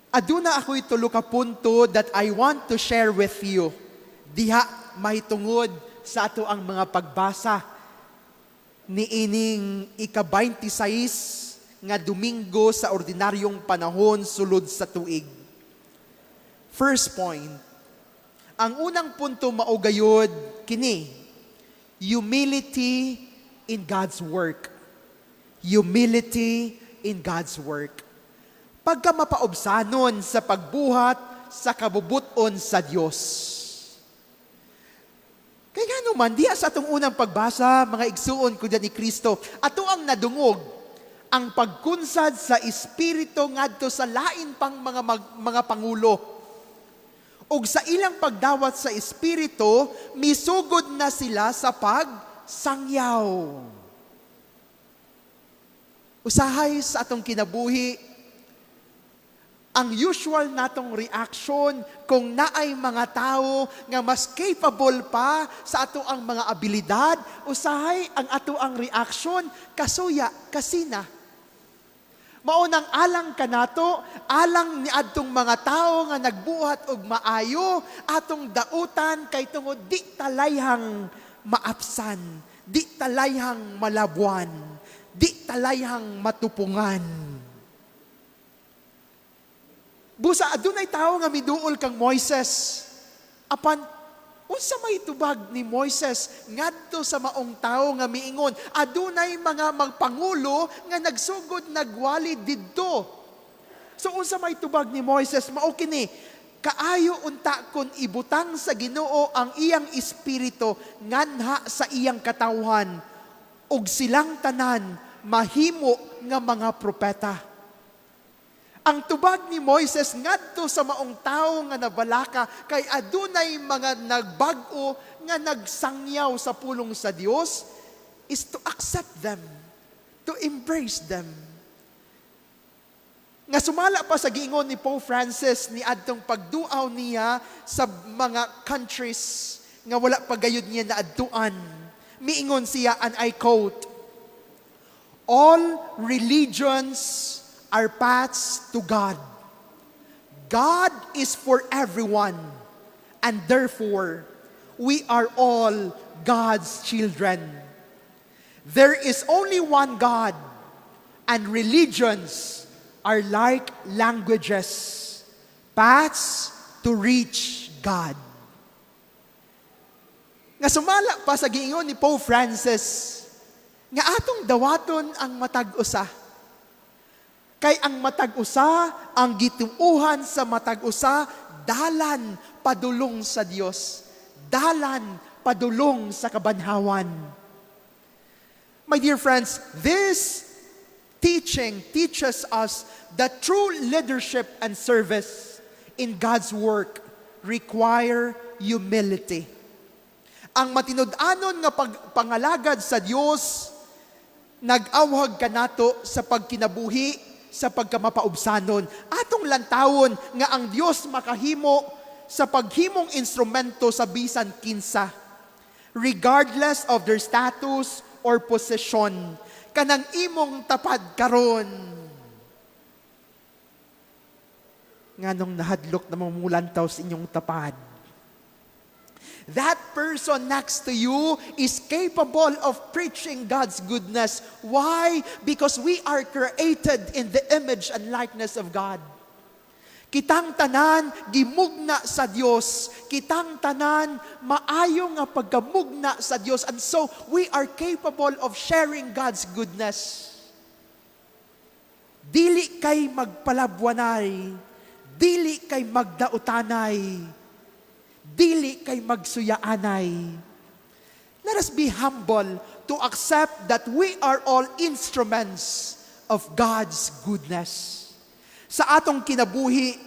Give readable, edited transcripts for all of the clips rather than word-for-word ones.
Aduna ako'y tulo ka punto that I want to share with you diha mahitungod sa atoang mga pagbasa niining ika-26 nga Domingo sa ordinaryong panahon sulod sa tuig. First point, ang unang punto mao gayud kini, humility in God's work. Humility in God's work. Pagka mapaubsanon sa pagbuhat sa kabubuton sa Dios. Kay ngano man, diha sa atong unang pagbasa, mga igsuon ko ni Kristo, atoang nadungog ang pagkunsad sa Espiritu ngadto sa lain pang mga pangulo. Ug sa ilang pagdawat sa Espiritu, misugod na sila sa pagsangyaw. Usahay sa atong kinabuhi, ang usual natong reaction kung naay mga tao nga mas capable pa sa atoang mga abilidad, usahay ang atoang reaction, kasuya, kasina. Mao nang alang kanato, alang ni adtong mga tao nga nagbuhat og maayo, atong dautan kay tungod di talayhang maapsan, di talayhang malabuan, di talayhang matupungan. Busa adunay tawo nga miduol kang Moises. Apan unsa may tubag ni Moises ngadto sa maong tawo nga miingon, adunay mga magpangulo nga nagsugod nagwali didto? So unsa may tubag ni Moises? Mao kini: "Kaayo unta kon ibutang sa Ginoo ang iyang espiritu nganha sa iyang katawhan ug silang tanan mahimo nga mga propeta." Ang tubag ni Moises ngadto sa maong tawo nga nabalaka kay adunay mga nagbag-o nga nagsangyaw sa pulong sa Dios is to accept them, to embrace them. Nga sumala pa sa giingon ni Pope Francis ni adtong pagduaw niya sa mga countries nga wala pa gayud niya naadtuan. Miingon siya, and I quote, "All religions are paths to God. God is for everyone, and therefore, we are all God's children. There is only one God, and religions are like languages, paths to reach God." Nga sumala pa sa giingon ni Pope Francis, nga atong dawaton ang matag usa. Kay ang matag usa, ang gituuhan sa matag usa, dalan padulong sa Dios. Dalan padulong sa kabanhawan. My dear friends, this teaching teaches us that true leadership and service in God's work require humility. Ang matinud-anon nga pangalagad sa Dios nag-awhag kanato sa pagkinabuhi sa pagkamapaubsanon. Atong lantawon nga ang Dios makahimo sa paghimong instrumento sa bisan kinsa, regardless of their status or position. Kanang imong tapad karon, nganong nahadlok na mamulantaw sa inyong tapad? That person next to you is capable of preaching God's goodness. Why? Because we are created in the image and likeness of God. Kitang tanan gimugna sa Dios. Kitang tanan maayo nga pagkamugna sa Dios. And so we are capable of sharing God's goodness. Dili kay magpalabwanay, dili kay magdautanay, dili kay magsuyaanay. Let us be humble to accept that we are all instruments of God's goodness. Sa atong kinabuhi,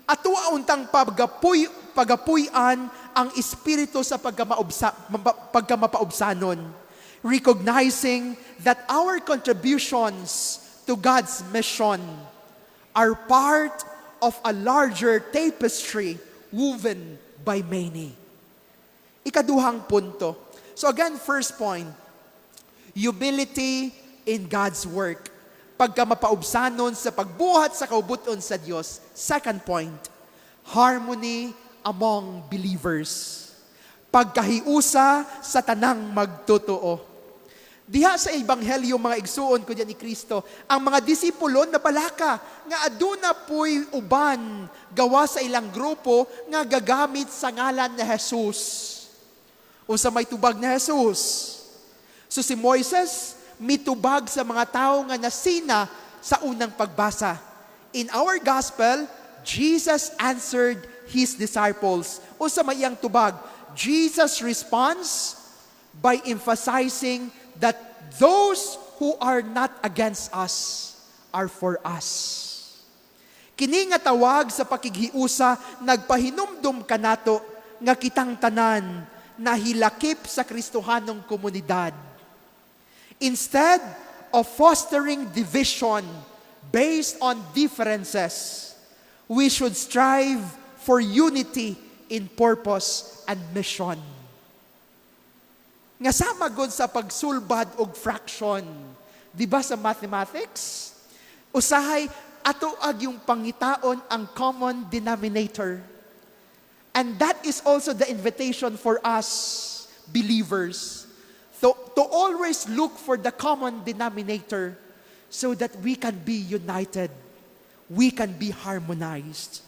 ato untang pagapuy-an ang espiritu sa pagkamapaubsanon, recognizing that our contributions to God's mission are part of a larger tapestry woven by many. Ikaduhang punto. So again, first point, humility in God's work. Pagkamapaubsanon sa pagbuhat sa kaubuton sa Dios. Second point, harmony among believers. Pagkahiusa sa tanang magtotoo. Diha sa Ebanghelyo, mga igsuon ko diyan ni Kristo, ang mga disipulo nabalaka nga aduna puy uban gawa sa ilang grupo nga gagamit sa ngalan ni Jesus. Unsa may tubag ni Jesus? So si Moises mitubag sa mga tao nga nasina sa unang pagbasa. In our gospel, Jesus answered his disciples. Unsa may iyang tubag? Jesus responds by emphasizing that those who are not against us are for us. Kini nga tawag sa pakighiusa nagpahinumdum kanato nga kitang tanan nahilakip sa Kristohanong komunidad. Instead of fostering division based on differences, we should strive for unity in purpose and mission. Nga sama gud sa pagsulbad og fraction. Di ba sa mathematics? Usahay ato ag yung pangitaon ang common denominator. And that is also the invitation for us believers to always look for the common denominator so that we can be united, we can be harmonized.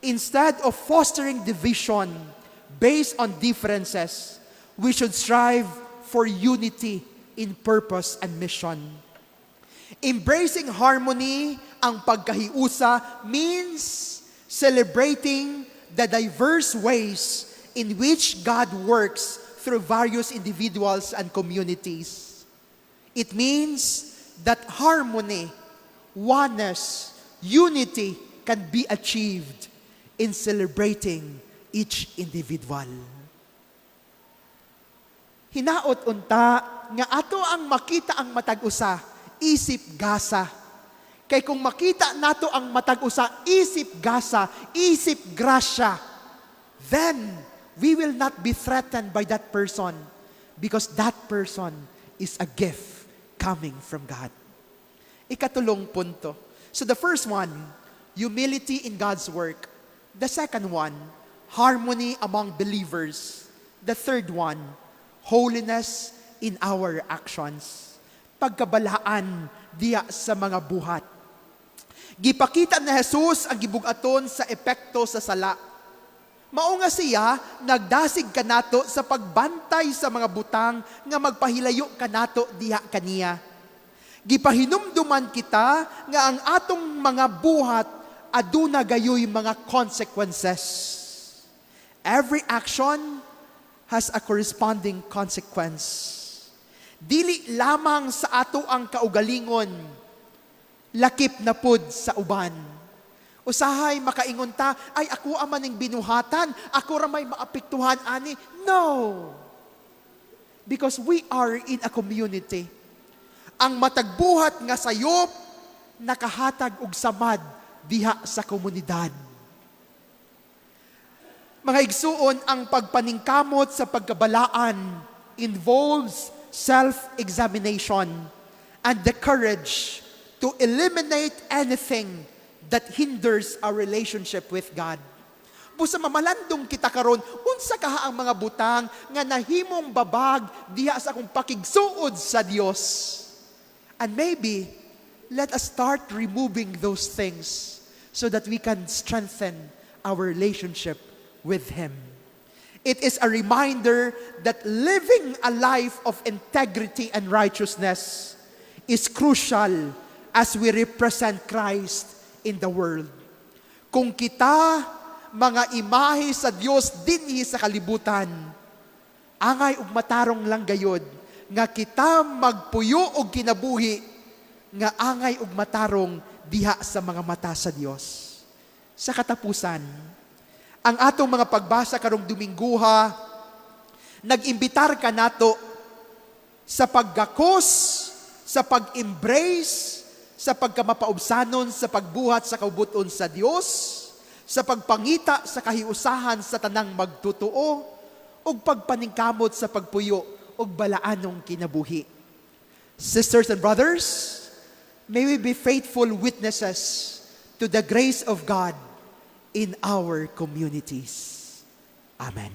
Instead of fostering division based on differences, we should strive for unity in purpose and mission. Embracing harmony, ang pagkahiusa, means celebrating the diverse ways in which God works through various individuals and communities. It means that harmony, oneness, unity can be achieved in celebrating each individual. Hinaot unta nga ato ang makita ang matag usa isip gasa. Kay kung makita nato ang matag usa isip gasa, isip grasya, then we will not be threatened by that person because that person is a gift coming from God. Ikatulong punto. So the first one, humility in God's work. The second one, harmony among believers. The third one, holiness in our actions. Pagkabalaan diya sa mga buhat. Gipakita ni Jesus ang gibugaton sa epekto sa sala. Mao nga siya nagdasig kanato sa pagbantay sa mga butang nga magpahilayo kanato diha kaniya. Gipahinumduman kita nga ang atong mga buhat aduna gayoy mga consequences. Every action has a corresponding consequence. Dili lamang sa ato ang kaugalingon, lakip na pud sa uban. Usahay makaingon ta, "Ay, ako man ning binuhatan, ako ra may maapektuhan ani." No. Because we are in a community. Ang matag buhat nga sayop nakahatag og samad diha sa komunidad. Mga igsuon, ang pagpaningkamot sa pagkabalaan involves self-examination and the courage to eliminate anything that hinders our relationship with God. Busa mamalandong kita karon, unsa kaha ang mga butang nga nahimong babag diha sa akong pakigsuod sa Dios? And maybe let us start removing those things so that we can strengthen our relationship with Him. It is a reminder that living a life of integrity and righteousness is crucial as we represent Christ in the world. Kung kita mga imahe sa Dios dinhi sa kalibutan, angay og matarong lang gayod nga kita magpuyo og kinabuhi nga angay og matarong diha sa mga mata sa Dios. Sa katapusan, ang atong mga pagbasa karong Domingguha nag-imbitar kanato sa paggakos, sa pag-embrace, sa pagkamapaubsanon, sa pagbuhat sa kaubuton sa Dios, sa pagpangita sa kahiusahan sa tanang magtotoo, ug pagpaningkamot sa pagpuyo og balaanong kinabuhi. Sisters and brothers, May we be faithful witnesses to the grace of God in our communities. Amen.